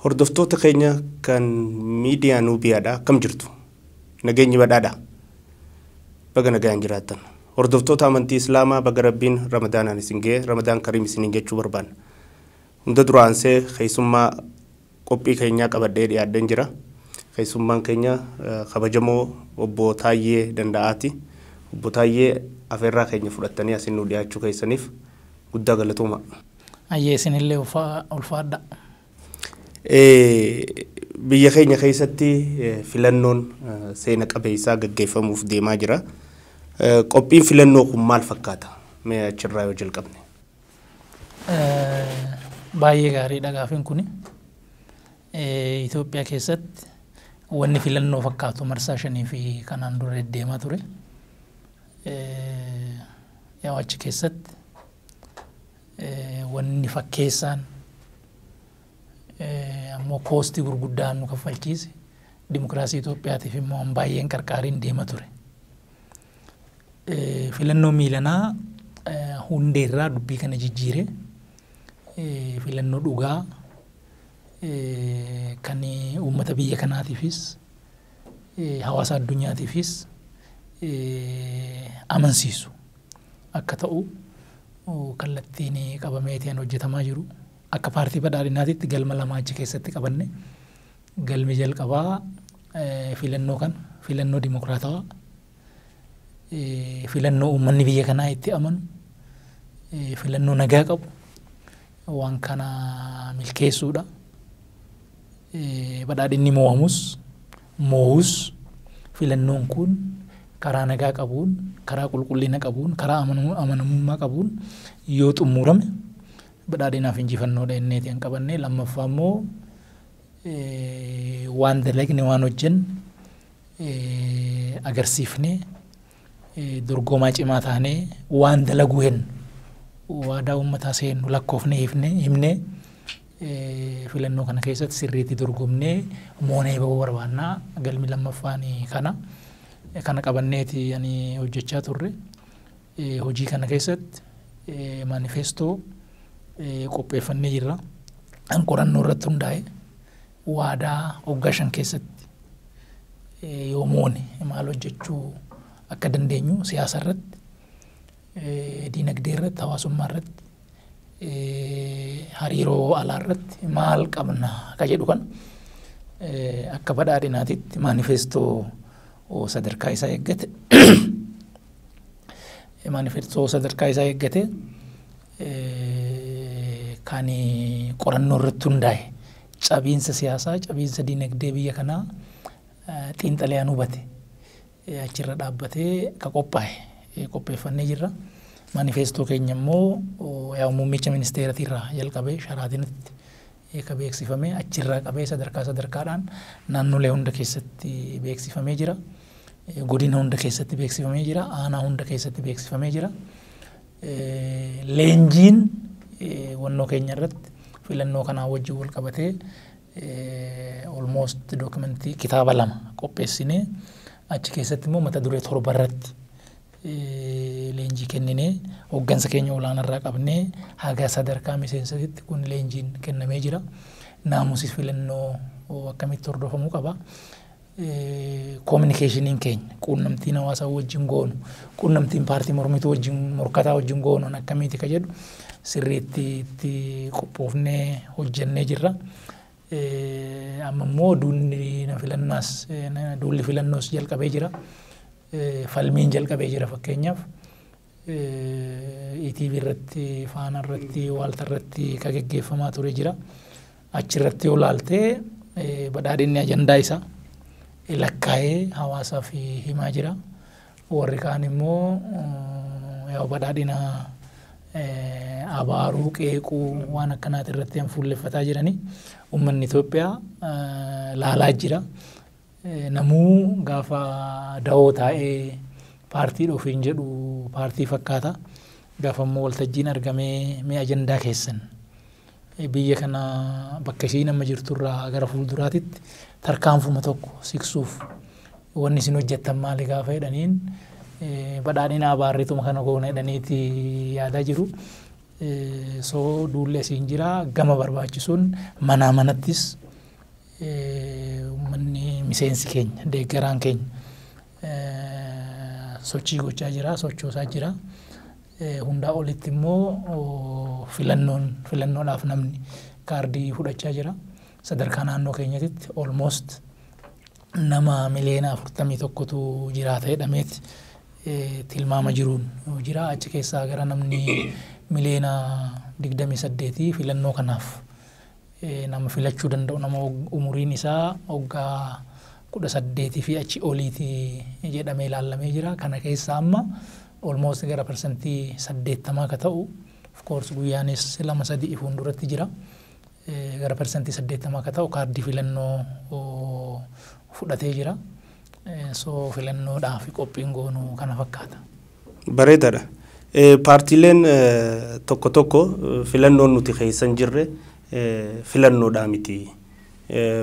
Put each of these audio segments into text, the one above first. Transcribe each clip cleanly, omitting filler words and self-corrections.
Hordoftoota keenya kan miidiyaa Nuubiyaadha akkam jirtu? Nageenyi badhaadha. Baga nagaan jiraattan. Hordoftoota amantii Islaamaa baga Rabbiin Ramadaanaan isin ga'e, Ramadaan Kariim isiniin jechuu barbaanna. Hunda duraansee keessummaa qophii keenyaa qabadhee dhiyaadheen jira. Keessummaan keenya kabajamoo obbo Taayyee Danda'aati. Obbo Taayyee, afeerraa keenya fudhattanii asin nu dhiyaachuu keessaniif guddaa galatooma. Ayyee, isinillee ulfaadha. Biyya keenya keessatti filannoon seena qabeessaa gaggeeffamuuf deemaa jira. Qophiin filannoo kun maal fakkaata? Mee achirraa yoo jalqabne. Baay'ee gaariidha gaafiin kuni. Itoophiyaa keessatti wanni filannoo fakkaatu marsaa 5 fi kanaan dura deddeemaa ture. Yaa, achi keessatti wanni fakkeessaan ammoo cost gurguddaa nu kaffalchiise, dimokiraasii Itoophiyaatiif immoo baay'een qarqaariin deema ture. Filannoo miilanaa hundeerraa dubbii kana jijjiire, filannoo dhugaa kan uummata biyya kanaatiifis hawaasa addunyaatiifis amansiisu akka ta'u kallattiin qabameetiin hojjetamaa jiru. Akka paartii badhaadhinaatitti galma lama achi keessatti qabanne. Galmi jalqabaa filannoo kana filannoo dimokiraatawaa, filannoo uummanni biyya kanaa itti amanu, filannoo nagaa qabu waan kana milkeessuudha. Badhaadhinni moo'amus moo'us filannoon kun karaa nagaa qabuun, karaa qulqullina qabuun, karaa amanamummaa qabuun yoo xumurame badhaadhinaaf injifannoodha inneeti kan qabanne. Lammaffaa immoo waan dalagne, waan hojjenne agarsiifnee, dorgomaa cimaa taanee, waan dalaguu hennu, waadaa uummataa seennu lakkoofnee himnee, filannoo kana keessatti sirriitti dorgomnee moonee bahuu barbaannaa. Galmi lammaffaan kana qabanneeti ani hojjechaa turre. Hojii kana keessatti maanifeestoo qopheeffannee jirra. Kan qorannoo irratti hundaa'e, waadaa waggaa 5 keessatti yoo moone maal hojjechuu akka dandeenyu siyaasa irratti, diinagdee irratti, hawaasummaa irratti, hariiroo alaa irratti maal qabna akka jedhu kan akka badhaadhinaatitti maanifeestoo sadarkaa isaa eeggate kan qorannoo irratti hundaa'e, cabiinsa siyaasaa, cabiinsa diinagdee biyya kanaa xiinxalee hubate achirra dhaabbatee ka qophaa'e qopheeffannee jirra. Maanifeestoo keenya immoo yaa muummicha ministeeratirraa jalqabee Sharaatinitti ka beeksifame, achirraa qabee sadarkaa sadarkaadhaan naannolee hunda keessatti beeksifamee jira. Godina hunda keessatti beeksifamee jira. Aanaa hunda keessatti beeksifamee jira. Leenjiin wannoo keenya irratti filannoo kanaa wajjin wal qabatee almost dookumentii kitaaba lama qopheessinee, achi keessatti immoo mata duree 7 irratti leenjii kenninee, hooggansa keenya olaanarraa qabnee haga sadarkaa miseensatitti kun leenjiin kennamee jira. Naamusi filannoo akkamitti hordofamuu qaba. Communicationiin keenya, quunnamtiin hawaasaa wajjin goonu, quunnamtiin paartii mormituu wajjin, morkataa wajjin goonu akkamiiti ka jedhu sirriitti itti qophoofnee hojjennee jirra. Amma immoo duulli filannaas, duulli filannoos jalqabee jira. Falmiin jalqabee jira. Fakkeenyaaf ETV irratti, Faana irratti, Waalta irratti ka geggeeffamaa ture jira. Achirratti yoo laaltee badhaadhinni ajandaa isaa lakkaa'ee hawaasaaf himaa jira. Warri kaan immoo yaa badhaadhina abaaruu, qeequu, waan akkanaati irratti han fuulleffataa jirani. Uummanni Itoophiyaa laalaa jira. Namuu gaafa da'oo taa'ee paartii ofiin jedhu paartii fakkaata. Gaafa immoo waltajjiin argamee mee ajandaa keessan biyya kana bakka ishiin amma jirturraa gara fuulduraatitti tarkaanfuma tokko siksuuf wanni isin hojjettan maali gaafa jedhaniin, badhaadhina abaarrituma kana goona jedhaniiti yaadaa jiru. So duulli asiin jira, gama barbaachisuun manaa manattis Uummanni miseensi keenya, deeggaraan keenya sochii gochaa jira, sochoosaa jira. Hundaa olitti immoo filannoon filannoodhaaf namni kaardii fudhachaa jira. Sadarkaa naannoo keenyatitti almost nama 41 miliyoonatu jiraata jedhameeti tilmaama jiruun jira. Achi keessaa gara namni 28 miliyoonii filannoo kanaaf nama filachuu danda'u, nama umuriin isaa waggaa 18 fi achi oliiti jedhamee ilaallamee jira. Kana keessaa amma almost gara 80% akka ta'u, of course guyyaanis lama sadii fuulduratti jira. Gara 80% akka ta'u kaardii filannoo fudhatee jira. So filannoodhaaf qophiin goonuu kana fakkaata. Bareedaadha. Paartiileen tokko tokko filannoon nuti keessa hin jirre filannoodhaa miti.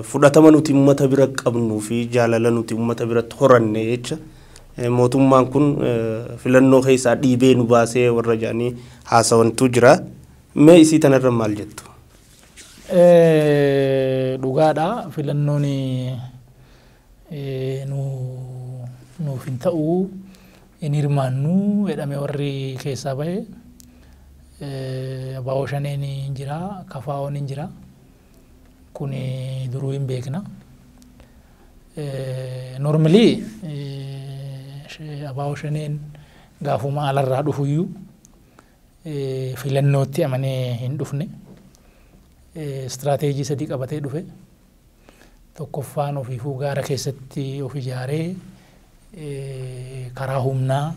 Fudhatama nuti uummata bira qabnuu fi jaalala nuti uummata biratti horanne jecha mootummaan kun filannoo keessaa dhiibee nu baasee warra jedhanii haasawantu jira. Mee isii tanarra maal jettu? Dhugaadha, filannoon nu nuuf hin ta'uu, hin hirmaannu jedhame warri keessaa bahe ABO Shaneen hin jira, KFO'n hin jira. Kun duruu hin beekna. Normally ABO Shaneen gaafuma alarraa dhufuyyuu filannootti amanee hin dhufne. Istiraateejii sadii qabatee dhufe. Tokkoffaan ofiifuu gaara keessatti of ijaaree karaa humnaa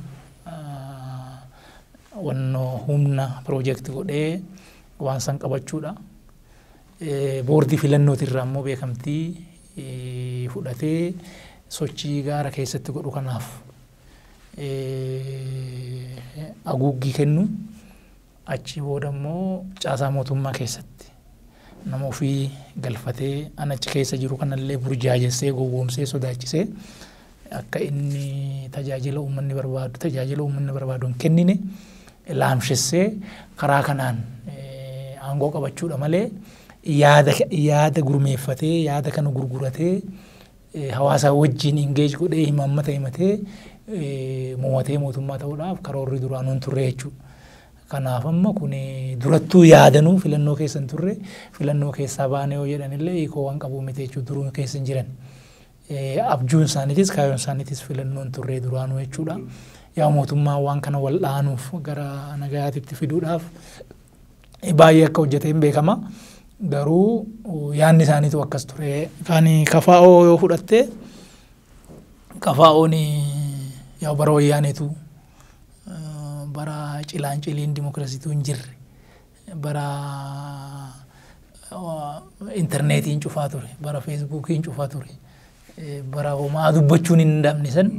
wannoo humna piroojeekti godhee waan san qabachuudha. Boordii filannootirraa immoo beekamtii fudhatee sochii gaara keessatti godhu kanaaf haguuggii kennu. Achi booda immoo caasaa mootummaa keessatti nama ofii galfatee an achi keessa jiru kanallee burjaajessee, gowwoomsee, sodaachisee akka inni tajaajila uummanni barbaadu hin kennine laamshessee karaa kanaan aangoo qabachuudha malee yaada gurmeeffatee, yaada kana gurguratee, hawaasa wajjin engage godhee, himaammata himatee, mo'atee mootummaa ta'uudhaaf karoorri duraanuu hin turre jechuudha. Kanaaf amma kun durattuu yaadanuu filannoo keessa hin turre, filannoo keessaa baanee yoo jedhanillee hiikoo waan qabu miti jechuudha, duruu keessa hin jiran. Abjuun isaaniitis kaayyoon isaaniitis filannoo hin turre duraanuu jechuudha. Yaa mootummaan waan kana wal dhaanuuf gara nagayaatitti fiduudhaaf baay'ee akka hojjete hin beekama. Garuu yaadni isaaniitu akkas ture. Kan KFO yoo fudhatte, KFO'n yaa bara wayyaaneetu, bara cilaanciliin dimokiraasiitu hin jirre, bara intarneetiin cufaa ture, bara feesbuukiin cufaa ture, bara homaa dubbachuun hin danda'amne san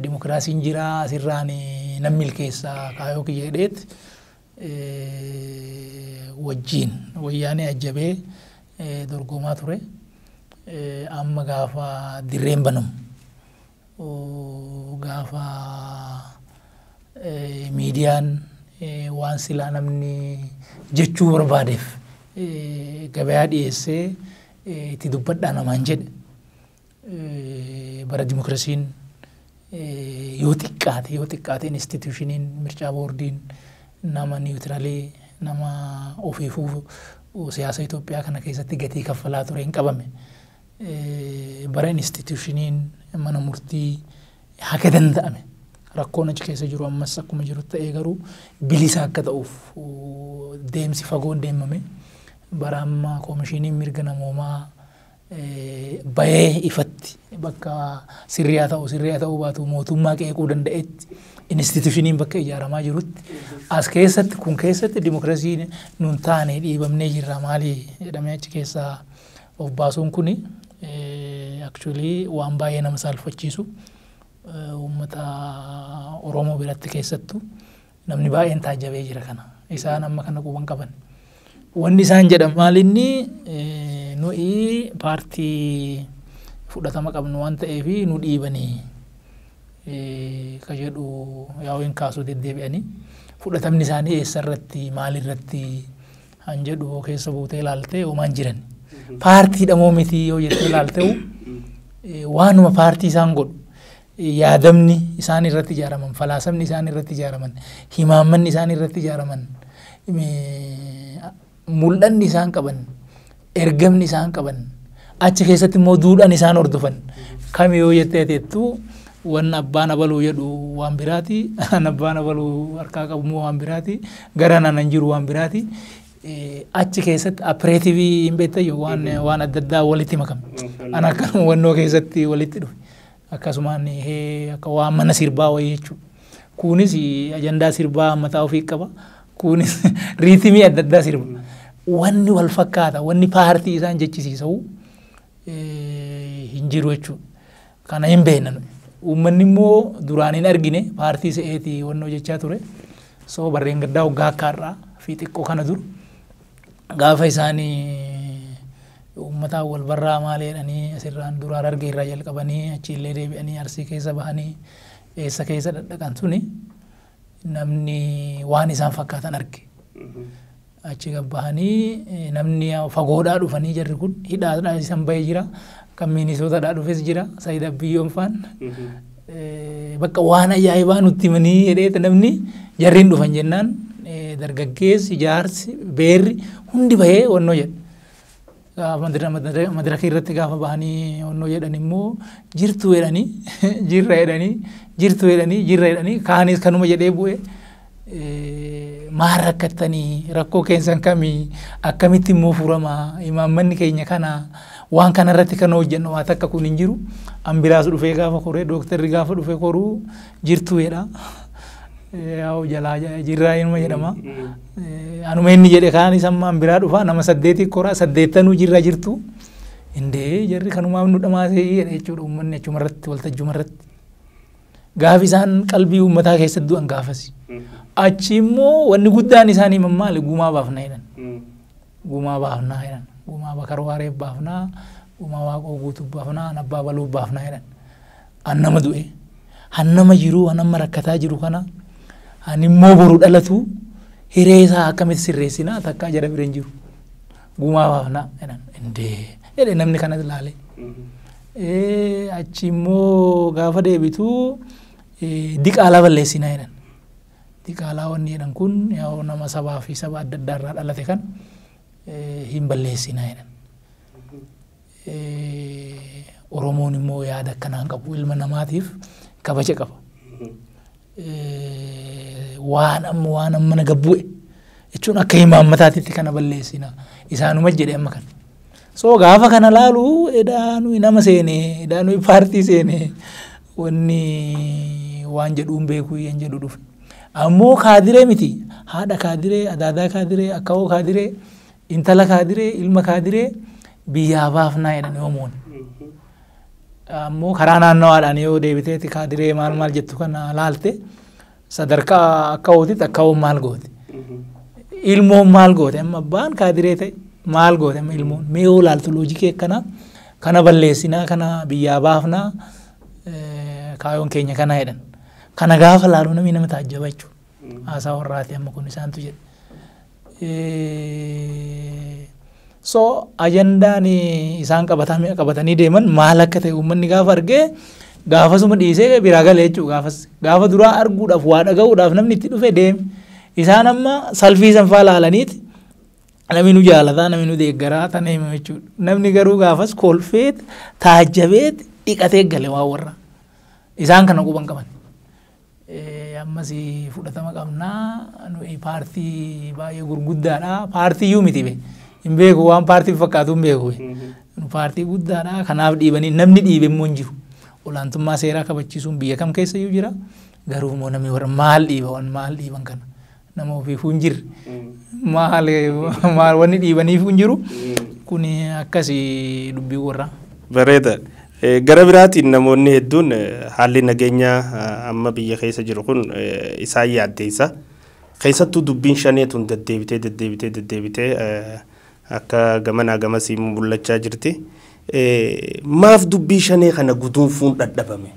dimokiraasiin jira, asirraan nan milkeessaa kaayoo kiyya jedheet wajjiin wayyaanee ajjabee dorgomaa ture. Amma gaafa dirreen banamu, gaafa miidiyaan waan silaa namni jechuu barbaadeef gabayaa dhiyeessee itti dubbadhaa namaan jedhe, bara dimokiraasiin yoo xiqqaate institushiniin mircaa boordiin nama neutral nama ofiifuu siyaasa Itoophiyaa kana keessatti gatii kaffalaa ture hin qabame. Bara institushiniin mana murtii haga danda'ame rakkoon achi keessa jiru ammas akkuma jiru ta'ee garuu bilisa akka ta'uuf deemsi fagoon deemame. Bara amma koomishiniin mirga namoomaa bahee ifatti bakka sirriyaa ta'uu baatu mootummaa qeequu danda'etti institushiniin bakka ijaaramaa jirutti as keessatti kun keessatti dimokiraasiin nun taane, dhiibamnee jirra, maali jedhamee achi keessaa of baasuun kuni actually waan baay'ee nama saalfachiisu. Uummata Oromoo biratti keessattuu namni baay'een taajjabee jira kana. Isaan amma kana quban qaban. Wanni isaan jedhan maalinni, nuyi paartii fudhatama qabnu waan ta'eef nu dhiibanii ka jedhu yaa'u hin kaasuu deddeebi'anii. Fudhatamni isaanii eessarratti, maalirratti han jedhu keessa buutee ilaaltee homaan jiran. Paartiidha moo miti yoo jettee ilaalte'u waanuma paartii isaan godhu yaadamni isaan irratti ijaaraman, falaasamni isaan irratti ijaaraman, himaammanni isaan irratti ijaaraman, mul'anni isaan qaban, ergamni isaan qaban, achi keessatti immoo duudhaan isaan hordofan kami yoo jettee teettu wanni abbaan abaluu jedhu waan biraati, an abbaan abaluu harkaa qabu immoo waan biraati, gara naan hin jiru waan biraati. Achi keessatti apireetivii hin beektayyuu waan adda addaa walitti makame. An akkanuma wannoo keessatti walitti dhufe. Akkasumaan akka waan mana sirbaa wayii jechuudha. Kunis ajandaa sirbaa mataa ofii qaba. Kunis riitimii adda addaa sirba. Wanni wal fakkaata, wanni paartii isaan jechisiisa'u hin jiru jechuudha. Kana hin beekna nuyi. Uummanni immoo duraan hin argine paartii se'eetii wannoo jechaa ture. So barreen gaddaa waggaa akka har'aa fi xiqqoo kana dur gaafa isaanii uummataan wal barraa maal jedhanii asirraan duraan Harargee irraa jalqabanii achiillee deebi'anii Arsii keessa bahanii eessa keessa dhadhaqan suni namni waan isaan fakkaatan arge. Achi gabbahanii namni fagoodhaa dhufanii jarri kun hidhaadhaa isan bahee jira. Kan Minisootaadhaa dhufes jira. Sayid Abiyyoon faan. Bakka waan ajaa'ibaa nutti himanii jedheeta namni jarriin dhufan jennaan dargaggeessi, jaarsi, beerri hundi bahee wannoo jedhe. Gaafa madaraka irratti gaafa bahanii wannoo jedhan immoo jirtu jedhanii jirra jedhanii jirtu jedhanii jirra jedhanii kaanis kanuma jedhee bu'e. Maal rakkattanii rakkoo keessan kamii akkamitti immoo furamaa imaammanni keenya kana waan kanarratti kan hojjennu waan takka kun hin jiru. An biraas dhufee gaafa koree dooktarri gaafa dhufee koruu jirtu jedha. Yaa'u jalaa jirraa inuma jedhama. Anuma inni jedhe kaanis amma an biraa dhufa nama 8 koraa 8 jirra jirtu. Indee jarri kanumaaf nu dhamaasee jedhe jechuudha uummanni achumarratti waltajjumarratti. Gaafi isaan qalbii uummataa keessatti du'an gaafasi. Achi immoo wanni guddaan isaanii maali gumaa baafna jedhan. Gumaa baafnaa jedhan. Gumaa Bakar Waaree baafnaa, gumaa Waaqoo Guutuu baafnaa, an abbaa baluu baafnaa jedhan. An nama du'e, an nama jiru, an amma rakkataa jiru kana, an immoo boru dhalatu hiree isaa akkamitti sirreessinaa takkaa jara bira hin jiru. Gumaa baafnaa jedhan. Indee jedhe namni kana ilaale. Achi immoo gaafa deebitu diqaalaa balleessinaa jedhan. Diqaalaa wanni jedhan kun yaa'u nama sabaa fi saba adda addaa irraa dhalate kan hin balleessinaa jedhan. Oromoon immoo yaada akkanaa hin qabu. Ilma namaatiif kabaja qaba. Waan amma waan amma na gabbu'e jechuun akka himaammataatitti kana balleessinaa. Isaanuma jedhe amma kana. So gaafa kana laalu edaa nuyi nama seene, edaa nuyi paartii seene wanni waan jedhuun beeku yan jedhu dhufe. Ammoo kaadiree miti. Haadha kaadiree, adaadaa kaadiree, akkawoo kaadiree, intala kaadiree, ilma kaadiree biyyaa baafnaa jedhan yoomuun. Ammoo karaa naannawaadhaan yoo deebiteeti kaadiree maal maal jettu kana laalte sadarkaa akkawootitti akkawoon maal goote. Ilmoon maal goote amma abbaan kaadiree ta'e maal goote amma ilmoon mee yoo laaltu loojikii akkanaa kana balleessinaa kana biyyaa baafnaa kaayoon keenya kana jedhan. Kana gaafa laalu namni nama taajjaba jechuudha. Haasaa warraati amma kun isaantu jedhe. So ajandaan isaan qabatanii deeman maal akka ta'e uummanni gaafa argee gaafasuma dhiisee biraa galee jechuudha gaafas. Gaafa duraa arguudhaaf waa dhaga'uudhaaf namni itti dhufe deeme. Isaan amma salfii sanfaa laalaniiti namni nu jaalataa namni nu deeggaraa tana hima jechuudha. Namni garuu gaafas kolfeet taajjabeet dhiqatee gale waan warra. Isaan kana quban qaban. Ammas fudhatama qabnaa nuyi paartii baay'ee gurguddaadha. Paartii iyyuu miti be. Hin beeku waan paartii fakkaatu hin beeku. Nu paartii guddaadha. Kanaaf dhiibanii namni dhiibe immoo hin jiru. Olaantummaa seeraa kabachiisuun biyya kam keessa iyyuu jira. Garuu immoo namni warra maal dhiiba waan maal dhiiban kana. Nama ofiifuu hin jirre. Maal maal wanni dhiibaniifuu hin jiru. Kuni akkasii dubbii warraa. Bareeda. Gara biraatiin namoonni hedduun haalli nageenyaa amma biyya keessa jiru kun isaan yaaddeessa. Keessattuu dubbiin shanee tun deddeebitee deddeebitee deddeebitee akka gamanaa gamasii mul'achaa jirti. Maaf dubbii shanee kana guduunfuun dhadhabame?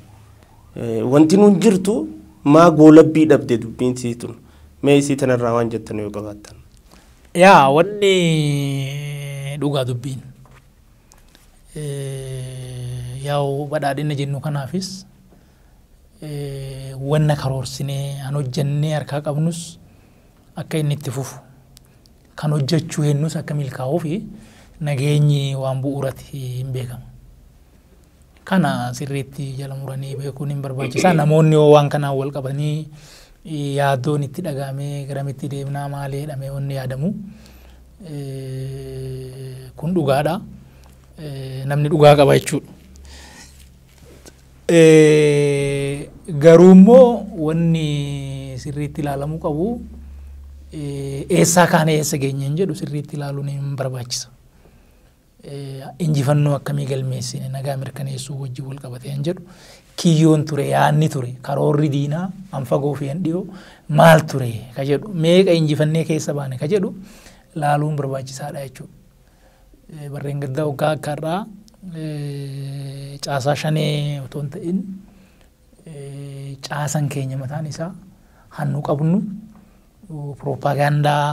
Wanti nuun jirtu maa goolabbii dhabde dubbiin sii tun? Mee isii tanarraa waan jettan yoo qabaattan. Yaa wanni dhugaa dubbiin. Yaa'u badhaadhina jennu kanaafis wanna karoorsinee an hojjennee harkaa qabnus akka inni itti fufu kan hojjechuu hennus akka milkaa'uu fi nageenyi waan bu'uurati hin beekama. Kana sirriitti jala muranii beekuun hin barbaachisaa. Namoonni yoo waan kanaan wal qabanii yaaddoon itti dhaga'amee garamitti deemnaa maali jedhamee wanni yaadamu kun dhugaadha. Namni dhugaa qaba jechuudha. Garuu immoo wanni sirriitti ilaalamuu qabu eessaa kaanee eessa geenye hin jedhu sirriitti ilaaluun hin barbaachisa. Injifannoo akkamii galmeessine nagaa mirkaneessuu wajjin wal qabatee hin jedhu kiyyoon ture, yaadni ture, karoorri diinaa an fagoo fi an dhiyoo maal ture ka jedhu, meeqa injifannee keessa baane ka jedhu laaluun barbaachisaadha jechuudha. Barreen gaddaa waggaa akka har'aa caasaa shanee otoo hin ta'in caasan keenya mataan isaa hannu qabnu piroopagaandaa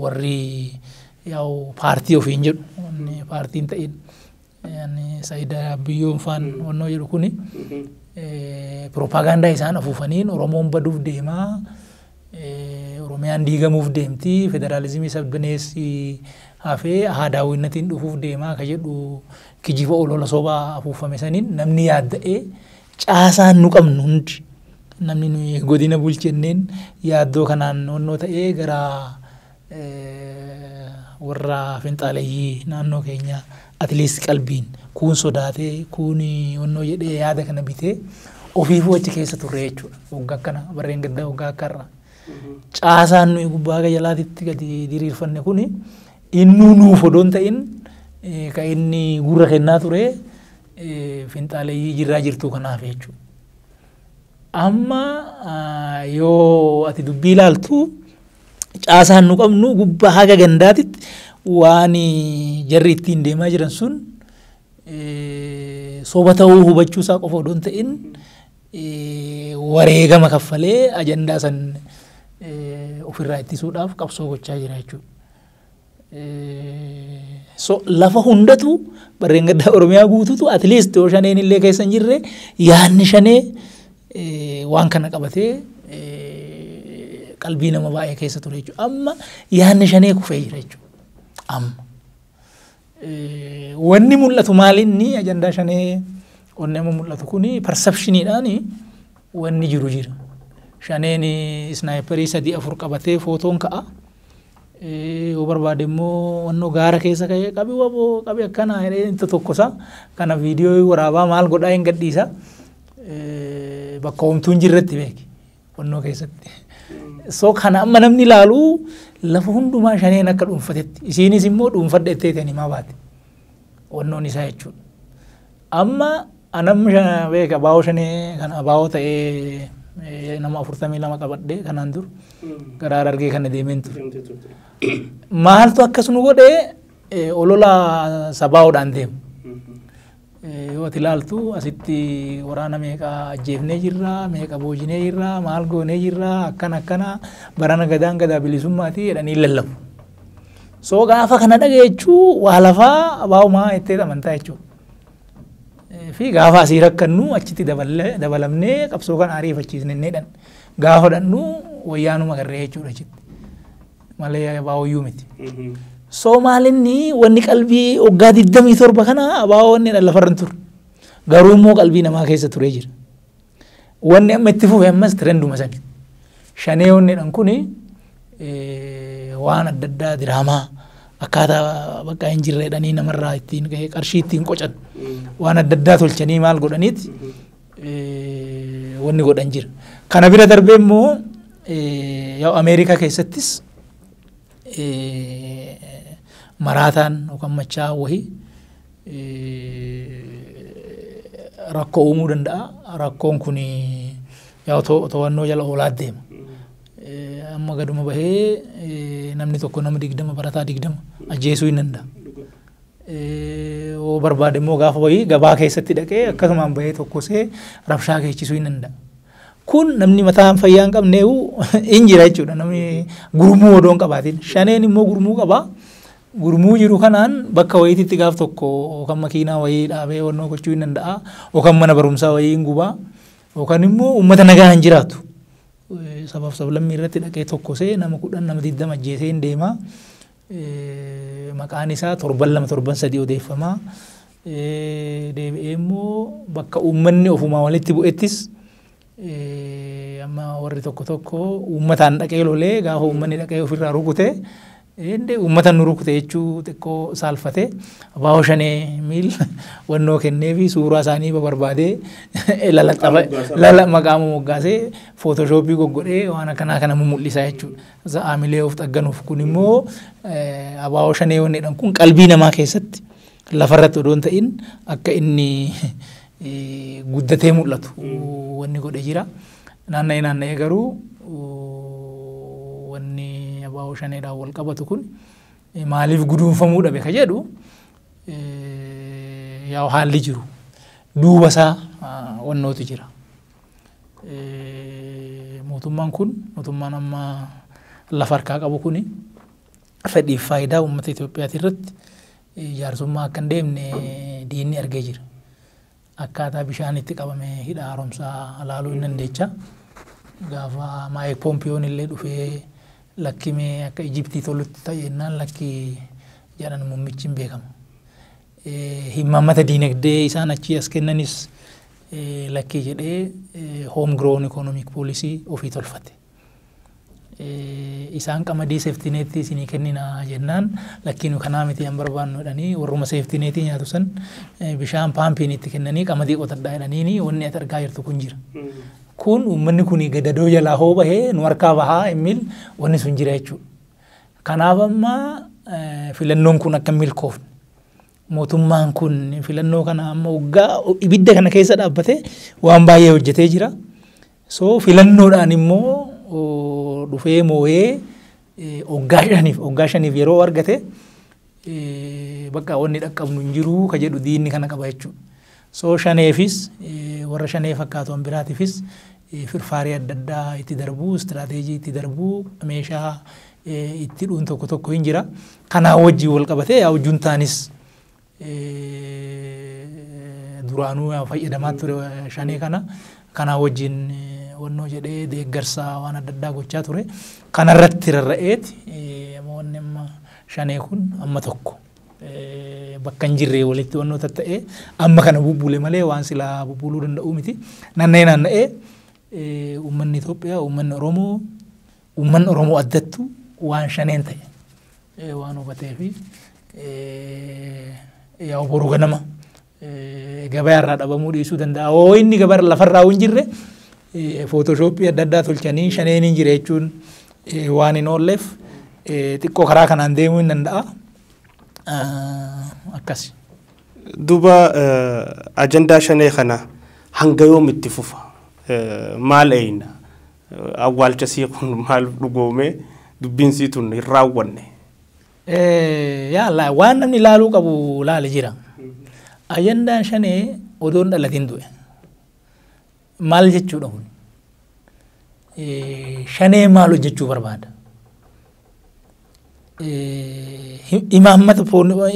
warri yaa'u paartii ofiin jedhu wanni paartii hin ta'in Saayida Biyyoon faan wannoo jedhu kuni piroopagaandaa isaan afuufaniin Oromoon baduuf deemaa, Oromiyaan diigamuuf deemti, federaalizimii sabdaneessi hafee haadaawwinnatiin dhufuuf deemaa ka jedhu kijiba olola sobaa afuufame saniin namni yaadda'ee caasaan nu qabnu hundi namni nuyi godina bulchenneen yaaddoo kanaan wannoo ta'ee gara warra finxaaleyyii naannoo keenya at least qalbiin kuun sodaatee kuun wannoo jedhee yaada kana bitee ofiifuu achi keessa turre jechuudha. Waggaa akkana barreen gaddaa waggaa akka irraa. Caasaan nuyi gubbaa haga jalaatitti gadi diriirfanne kuni innuu nuuf odoo hin ta'in kan inni gurra kennaa ture finxaaleyyii jirraa jirtuu kanaaf jechuudha. Amma yoo ati dubbii ilaaltu caasaan nu qabnu gubbaa haga gandaatitti waan jarri ittiin deemaa jiran sun soba ta'uu hubachuu isaa qofa odoo hin ta'in wareegama kaffalee ajandaa san ofirraa ittisuudhaaf qabsoo gochaa jira jechuudha. So lafa hundatu barreen gaddaa Oromiyaa guututu at least yoo shaneen illee keessa hin jirre yaadni shanee waan kana qabatee qalbii nama baay'ee keessa ture jechuudha. Amma yaadni shanee kufee jira jechuudha. Amma wanni mul'atu maalinni ajandaa shanee wanni amma mul'atu kuni perceptioniidhaan wanni jiru jira. Shaneen isnaayiparii 3 4 qabatee footoon ka'a. Yoo barbaade immoo wannoo gaara keessa ka'ee qabi waboo qabi akkana jedhee inta tokkosa kana viidiyoo waraabaa maal godhaa hin gadhiisa. Bakka homtuu hin jirretti beeki wannoo keessatti. So kana amma namni ilaalu lafa hundumaa shaneen akka dhuunfatetti isiinis immoo dhuunfadha jettee ta'an himaa baate wannoon isaa jechuudha. Amma anam beeka abaa'oo shanee kan abaa'oo ta'ee nama 42 qabadhee kanaan dur gara Harargee kana deemeen ture. Maaltu akkas nu godhee olola sabaa'oodhaan deemu. Yoo ati ilaaltu asitti waraana meeqa ajjeefnee jirra, meeqa boojinee jirra, maal goonee jirra, akkana akkana barana gadaan gadaa bilisummaati jedhanii lallabu. So gaafa kana dhageechuu waa lafaa abaa'umaa jettee amantaa jechuudha. Fi gaafa asii rakkannu achitti dabalamnee qabsoo kana ariifachiisnenneedhaan gaafa dhannu wayyaanuma garree jechuudha achitti malee abaa'ooyyuu miti. So maalinni wanni qalbii waggaa 27 kana abaa'oo wanni lafarra hin turre garuu immoo qalbii namaa keessa turee jira. Wanni amma itti fufe ammas tirenduma sani. Shanee wanni dhan kuni waan adda addaa diraamaa akkaataa bakka hin jirre jedhanii namarraa ittiin qarshii ittiin qocan waan adda addaa tolchanii maal godhaniiti wanni godhan jira. Kana bira darbee immoo yaa'u Ameerikaa keessattis maraataan yookaan machaa wahii rakkoo uumuu danda'a. Rakkoon kun yaa'u to'annoo jala oolaa deema. Amma gaduma bahee namni tokko nama 20 barataa 20 ajjeesuu hin danda'a. Yoo barbaade immoo gaafa wayii gabaa keessatti dhaqee akkasumaan bahee tokkosee rabshaa geechisuu hin danda'a. Kun namni mataan fayyaa hin qabne hin jira jechuudha. Namni gurmuu odoo hin qabaatin. Shaneen immoo gurmuu qaba. Gurmuu jiru kanaan bakka wayiititti gaaf tokko yookaan makiinaa wayii dhaabee wannoo gochuu hin danda'a yookaan mana barumsaa wayii hin gubaa yookaan immoo uummata nagaa hin jiraatu. Sabaaf sablammii irratti dhaqee tokkosee nama 10 nama 20 ajjeesee hin deema. Maqaan isaa torban 2 torban 3 odeeffama. Deebi'ee immoo bakka uummanni ofumaa walitti bu'ettis amma warri tokko tokko uummataan dhaqee lolee gaafa uummanni dhaqee ofirraa rukute ende uummata nu rukute jechuu xiqqoo saalfate abaa'oo shanee miil wannoo kennee fi suuraa isaanii barbaadee lala maqaa moggaasee footooshooppii goggodhee waan akkanaa kana mul'isa jechuudha. Za'aamilee of xagganuuf kun immoo abaa'oo shanee wanni jedhan kun qalbii namaa keessatti lafarratti odoo hin ta'in akka inni guddatee mul'atu wanni godhe jira. Naanna'ee naanna'ee garuu wanni abaa'oo shaneedhaan wal qabatu kun maaliif guduunfamuu dhabe ka jedhu yaa haalli jiru duuba isaa wannootu jira. Mootummaan kun mootummaan amma lafa harkaa qabu kuni fedhiif faayidaa uummata Itoophiyaati irratti jaarsummaa akka hin deemne diinni argee jira. Akkaataa bishaan itti qabame hidha haaromsaa laaluu hin dandeecha. Gaafa Maayik Poompiyoon illee dhufee lakkimee akka Ijiptii tolutti ta'e jennaan lakki jedhan muummichi hin beekama. Himaammata diinagdee isaan achii as kennanis lakkii jedhee home grown economic policy ofii tolfate. Isaan qamadii seeftineetti isinii kennina jennaan lakkii nu kanaa miti hin barbaannu jedhanii warruma seeftineetii nyaatu san bishaan paampiin itti kennanii qamadii qotadhaa jedhaniini wanni ati argaa jirtu kun jira. Kun uummanni kun gadadoo jalaa hoo bahee nu harkaa bahaa emil wanni sun jira jechuudha. Kanaaf amma filannoon kun akka milkoofne mootummaan kun filannoo kana amma waggaa ibidda kana keessa dhaabbatee waan baay'ee hojjetee jira. So filannoodhaan immoo dhufee moo'ee waggaa shaniif yeroo argate bakka wanni dhaqqabnu hin jiru ka jedhu diinni kana qaba jechuudha. So shaneefis warra shanee fakkaatu an biraatiifis firfaarii adda addaa itti darbuu istiraateejii itti darbuu meeshaa itti dhuun tokko tokko hin jira. Kanaa wajjin wal qabatee yaa juntaanis duraanuu fayyadamaa ture shanee kana kanaa wajjin wannoo jedhee deeggarsaa waan adda addaa gochaa ture. Kanarratti rarra'eeti wanni amma shanee kun amma tokko bakka hin jirre walitti wannoo tatta'ee amma kana bubbule malee waan silaa bubbuluu danda'u miti. Naanna'ee naanna'ee uummanni Itoophiyaa uummanni Oromoo addattu waan shaneen ta'e waan hubatee fi yaa boru ganama gabaa irraa dhabamuu dhiisuu danda'a. Hoo inni gabaa lafarraa hin jirre footooshooppii adda addaa tolchanii shaneen hin jire jechuun waan hin oolleef xiqqoo karaa kanaan deemuu hin danda'a. Akkas. Duuba ajandaa shanee kana hanga yoom itti fufa? Maal eeyna? Awwaalcha sii kun maal dhugoome dubbiin sii tun hin raawwanne? Yaa waan namni ilaaluu qabu laale jira. Ajandaan shanee odoon dhalatiin du'e. Maal jechuudha kun? Shanee maal hojjechuu barbaada?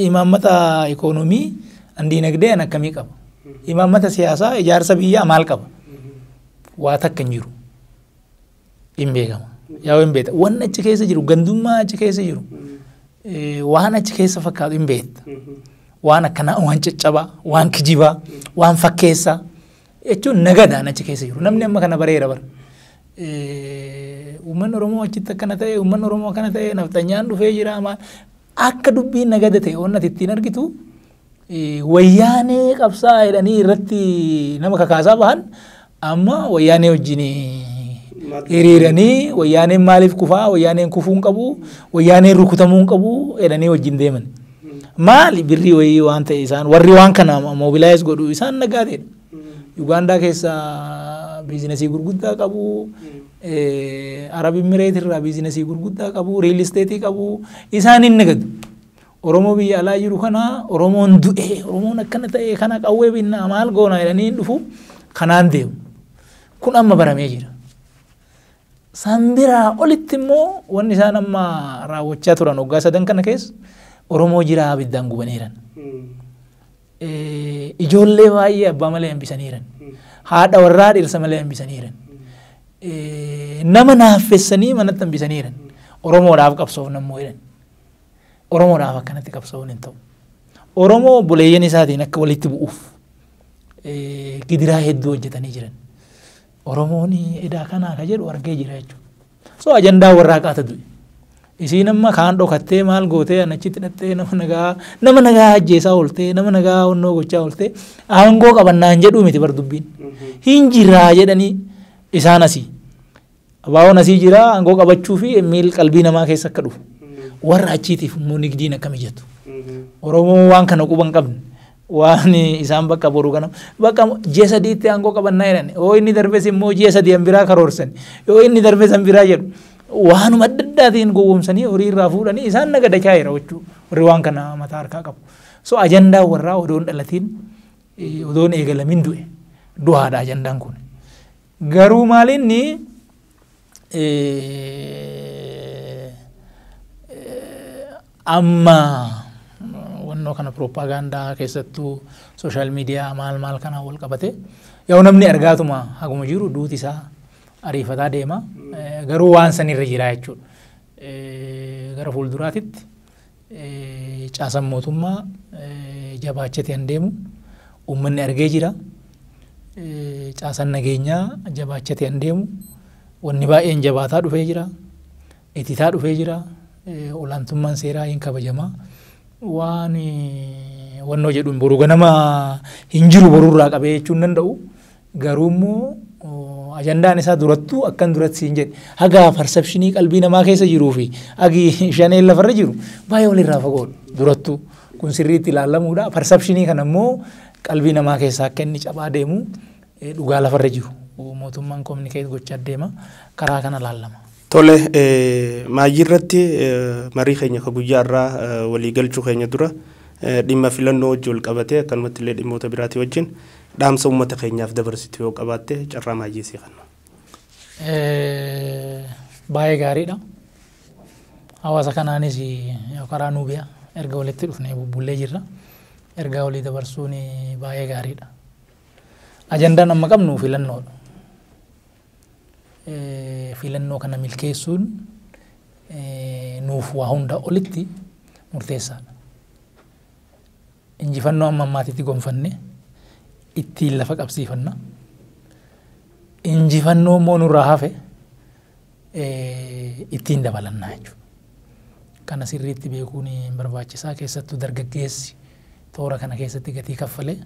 Imaammata ikoonoomii diinagdee an akkamii qaba? Imaammata siyaasaa ijaarsa biyyaa maal qaba? Waa takka hin jiru. Hin beekama. Yaa hin beekta. Wanni achi keessa jiru gandummaa achi keessa jiru waan achi keessa fakkaatu hin beekta. Waan akkanaa waan caccabaa, waan kijibaa, waan fakkeessaa jechuun nagadaan achi keessa jiru. Namni amma kana bareera bara. Uummanni Oromoo achitti akkana ta'e, uummanni Oromoo akkana ta'e, nafxanyaan dhufee jira maal akka dubbiin nagada ta'e waan ati ittiin argitu wayyaanee qabsaa jedhanii irratti nama kakaasaa bahan amma wayyaanee wajjin hiriiranii wayyaaneen maaliif kufaa, wayyaaneen kufuu hin qabu, wayyaaneen rukutamuu hin qabu jedhanii wajjin deeman. Maali birrii wayii waan ta'e isaan warri waan kana moobilaayiz godhu isaan nagaateedha. Ugaandaa keessa biizinasii gurguddaa qabu, Arab Imireet irraa biizinasii gurguddaa qabu, riil isteetii qabu, isaan hin nagadu. Oromoo biyya alaa jiru kana Oromoon du'e, Oromoon akkana ta'e kana qawwee binnaa maal goona jedhanii hin dhufu kanaan deemu. Kun amma baramee jira. San biraa olitti immoo wanni isaan amma raawwachaa turan waggaa sadan kana keessa Oromoo jiraa abiddaan gubaniiran. Ijoollee baay'ee abbaa malee hambisaniiran. Haadha warraa dhirsa malee hambisaniiran. Nama naaffessanii manatti hambisaniiran. Oromoodhaaf qabsoofna immoo jedhan. Oromoodhaaf akkanatti qabsoo'n hin ta'u. Oromoo obboleeyyan isaatiin akka walitti bu'uuf gidiraa hedduu hojjetanii jiran. Oromoon edaa kanaa ka jedhu argee jira jechuudha. So ajandaa warraaqaata du'e. Isiin amma kaan dhokattee maal gootee achitti hidhattee nama nagaa ajjeesaa ooltee nama nagaa onnoo gochaa ooltee aangoo qabannaan jedhuu miti bar dubbiin. Hin jiraa jedhanii isaan asii. Abaawoon asii jira aangoo qabachuu fi miil qalbii namaa keessa akka dhufu. Warra achiitiif immoo nigdiin akka mijatu. Oromoo waan kana quba hin qabne waan isaan bakka boru kana bakka ji'a sadiitti aangoo qabannaa jedhan yoo inni darbes immoo ji'a sadii an biraa karoorsan yoo inni darbes an biraa jedhu waanuma adda addaatiin gowwoomsanii horii irraa fuudhanii isaan nagadachaa jira jechuu warri waan kana mataa harkaa qabu. So ajandaan warraa odoon dhalatiin odoon eegalamin du'e du'aadha ajandaan kun. Garuu maalinni amma wannoo kana propagaandaa keessattuu sooshaal miidiyaa maal maal kanaan wal qabate yoo namni argaatuma haguma jiru duuti isaa ariifataa deema garuu waan sanirra jira jechuudha. Gara fuulduraatitti caasaan mootummaa jabaachatee an deemu uummanni argee jira. Caasaan nageenyaa jabaachatee an deemu wanni baay'een jabaataa dhufee jira. Ititaa dhufee jira. Olaantummaan seeraa hin kabajamaa. Waan wannoo jedhuun boru ganama hin jiru borurraa qabee jechuun danda'u. Garuu immoo ajandaan isaa durattuu akkan duratti siin jedhe haga persepshinii qalbii namaa keessa jiruu fi hagi shaneen lafarra jiru baay'ee walirraa fagoodha durattuu kun sirriitti ilaalamuudha. Persepshinii kana immoo qalbii namaa keessaa akka inni cabaa deemu dhugaa lafarra jiru mootummaan kominikeet gochaa deema karaa kana ilaalama. Tole maayii irratti marii keenya ka guyyaa irraa walii galchuu keenya dura dhimma filannoo wajjin wal qabatee akkanumatti illee dhimmoota biraatii wajjin dhaamsa uummata keenyaaf dabarsitu yoo qabaatte carraa maayii sii kenna. Baay'ee gaariidha. Hawaasa kanaanis karaa Nuubiyaa erga walitti dhufnee bubbullee jirra. Ergaa walii dabarsuun baay'ee gaariidha. Ajandaan amma qabnu filannoodha. Filannoo kana milkeessuun nuuf waa hunda olitti murteessaadha. Injifannoo amma ammaatitti gonfanne ittiin lafa qabsiifanna. Injifannoo immoo nurraa hafe ittiin dabalannaa jechuudha. Kana sirriitti beekuun barbaachisaa keessattuu dargaggeessi toora kana keessatti gatii kaffalee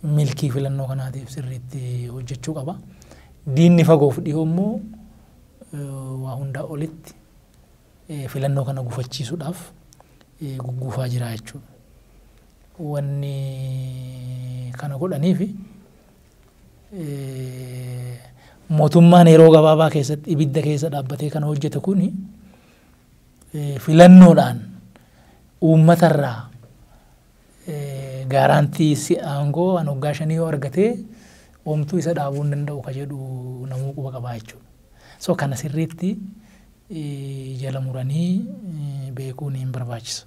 milkii filannoo kanaatiif sirriitti hojjechuu qaba. Diinni fagoof dhiyoo immoo waa hundaa olitti filannoo kana gufachiisuudhaaf gugguufaa jira jechuudha. Wanni kana godhaniif mootummaan yeroo gabaabaa keessatti ibidda keessa dhaabbatee kana hojjete kuni filannoodhaan uummatarraa gaaraantii aangoo an waggaa shanii yoo argatee oomtuu isa dhaabuu hin danda'u ka jedhu namuu quba qabaa jechuudha. So kana sirriitti jala muranii beekuun hin barbaachisa.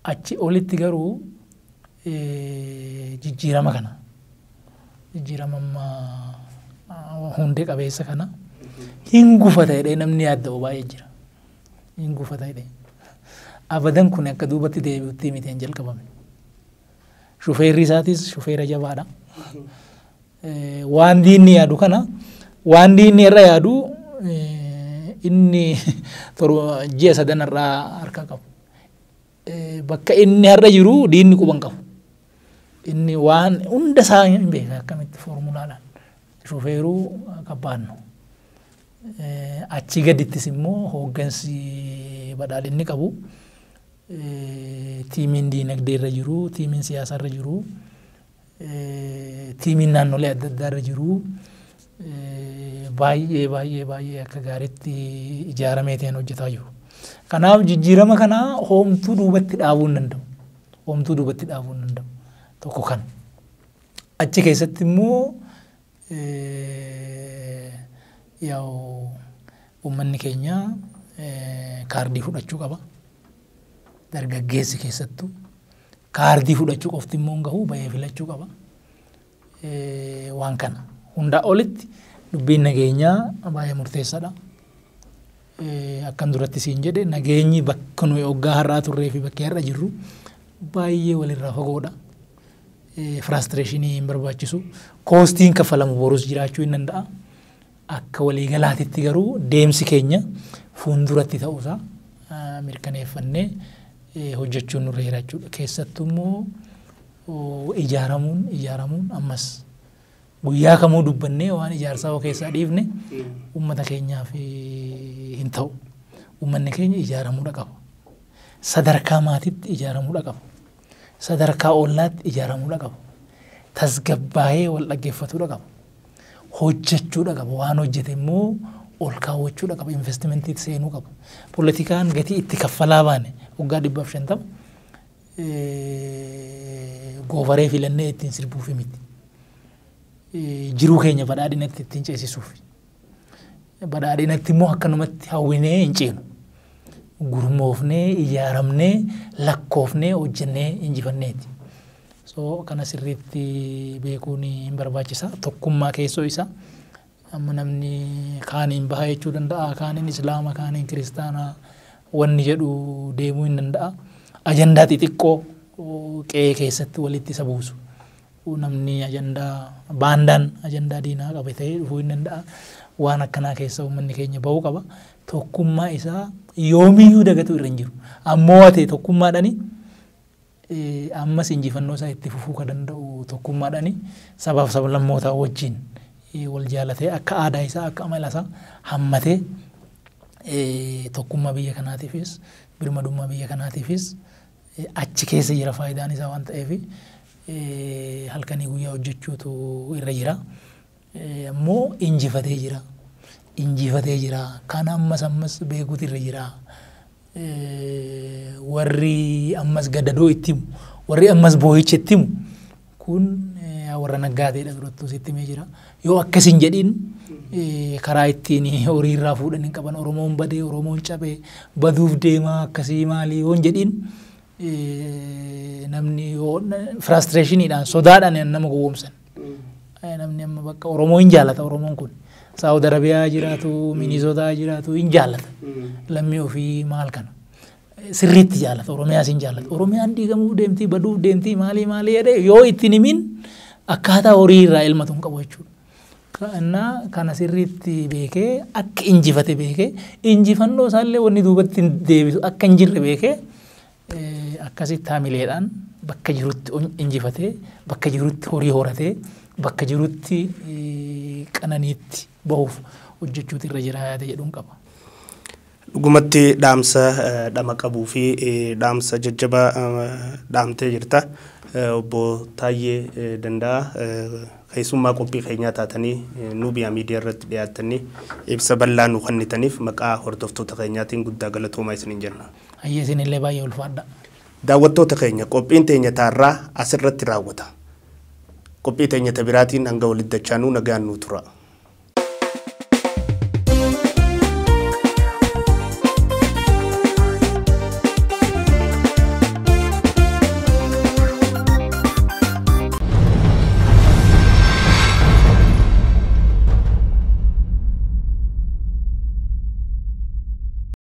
Achi olitti garuu jijjiirama kana jijjiirama amma hundee qabeessa kana hin gufata jedhee namni yaadda'u baay'ee jira. Hin gufata jedhee. Abadan kun akka duubatti deebi'utti miti hin jalqabame. Shufeerri isaatis shufeera jabaadha. Waan diinni yaadu kana waan diinni irra yaadu inni ji'a sadan irraa harka qabu. Bakka inni har'a jiru diinni quban qabu. Inni waan hunda isaa hin beeka akkamitti foormulaadhaan shufeeruu qabbaannu. Achi gadittis immoo hooggansi badhaadhinni qabu. Tiimiin diinagdee irra jiru, tiimiin siyaasaa irra jiru, tiimiin naannolee adda addaa irra jiru. Baay'ee baay'ee baay'ee akka gaariitti ijaaramee ta'een hojjetaa jiru. Kanaaf jijjiirama kana hoomtuu duubatti dhaabuu hin danda'u. Hoomtuu duubatti dhaabuu hin danda'u. Tokko kana. Achi keessatti immoo yaa'u uummanni keenya kaardii fudhachuu qaba. Dargaggeessi keessattuu kaardii fudhachuu qofti immoo hin gahu, bahee filachuu qaba. Waan kana hundaa olitti dubbiin nageenyaa baay'ee murteessaadha. Akkan duratti siin jedhe, nageenyi bakka nuyi hoggaa har'aa turree fi bakka har'a jirru baay'ee walirraa fagoodha. Frustration hin barbaachisu. Costiin kaffalamu borus jiraachuu hin danda'a. Akka waliigalaatitti garuu deemsi keenya fuulduratti ta'uusaa mirkaneeffannee hojjechuun nurra jira jechuudha. Keessattuu immoo ijaaramuun ammas guyyaa kamuu dubbannee waan ijaarsaa oo keessaa dhiifne uummata keenyaaf hin ta'u. Uummanni keenya ijaaramuudha qaba. Sadarkaa maatiitti ijaaramuudha qaba. Sadarkaa ollaatti ijaaramuudha qaba. Tasgabbaa'ee wal dhaggeeffatuudha qaba. Hojjechuudha qaba. Waan hojjete immoo ol kaawwachuudha qaba. Investmentiitti seenuu qaba. Poolitikaan gatii itti kaffalaa baane waggaa 150 goofaree filannee ittiin sirbuufi miti. Jiruu keenya badhaadhinatti ittiin ceesisuuf. Badhaadhinatti immoo akkanumatti hawwinee hin ceenu. Gurmoofnee, ijaaramnee, lakkoofnee, hojjennee injifanneeti. So kana sirriitti beekuun hin barbaachisa. Tokkummaa keessoo isaa amma namni kaaniin baha jechuu danda'a, kaaniin islaama, kaaniin kiristaanaa wanni jedhu deemuu hin danda'a. Ajandaa xixiqqoo qe'ee keessatti walitti isa buusu. Namni ajandaa baandaan ajandaa diinaa qabatee dhufuu hin danda'a. Waan akkanaa keessa uummanni keenya bahuu qaba. Tokkummaa isaa yoomiyyuu dagatu irra hin jiru. Ammoo ate tokkummaadhani ammas injifannoo isaa itti fufuu kan danda'u tokkummaadhani sabaaf sablammootaa wajjin wal jaalatee akka aadaa isaa, akka amala isaa hammatee tokkummaa biyya kanaatiifis birmadummaa biyya kanaatiifis achi keessa jira faayidaan isaa waan ta'eef halkanii guyyaa hojjechuutu irra jira. Ammoo injifatee jira. Injifatee jira. Kan ammas beekuutu irra jira. Warri ammas gadadoo itti himu, warri ammas boo'icha itti himu kun warra naggaateedha durattuu sitti himee jira. Yoo akkas hin jedhin karaa ittiin horii irraa fuudhan hin qaban. Oromoon badee, Oromoon cabee, baduuf deemaa akkasii maalii yoo hin jedhin namni yoo frustrationiidhaan sodaadhaan nama gowwoomsan. Namni amma bakka Oromoo hin jaalata. Oromoon kun Saawud Arabiyaa jiraatu, Minisotaa jiraatu hin jaalata. Lammii ofii maal kana sirriitti jaalata. Oromiyaas hin jaalata. Oromiyaan diigamuuf deemtii, baduuf deemtii, maalii maalii jedhee yoo ittiin himin akkaataa horii irraa elmatu hin qabu jechuudha. Innaa kana sirriitti beekee, akka injifate beekee, injifannoo isaallee wanni duubatti deebisu akka hin jirre beekee, akkasitti haamileedhaan bakka jirutti injifatee, bakka jirutti horii horatee, bakka jirutti qananiitti bahuuf hojjechuutu irra jira yaada jedhuun qaba. Dhugumatti dhaamsa dhama qabuu fi dhaamsa jajjabaa dhaamtee jirta. Obbo Taayyee Danda'a, keessummaa qophii keenyaa taatanii Nuubiyaa Miidiyaa irratti dhiyaattanii ibsa bal'aa nu kennitaniif maqaa hordoftoota keenyaatiin guddaa galatoomaa isiniin jenna. Hayyee, isinillee baay'ee ulfaadha. Daawwattoota keenya, qophiin teenya taarraa asirratti raawwata. Qophii teenya biraatiin hanga walitti dachaanuu nagaan nuu tura.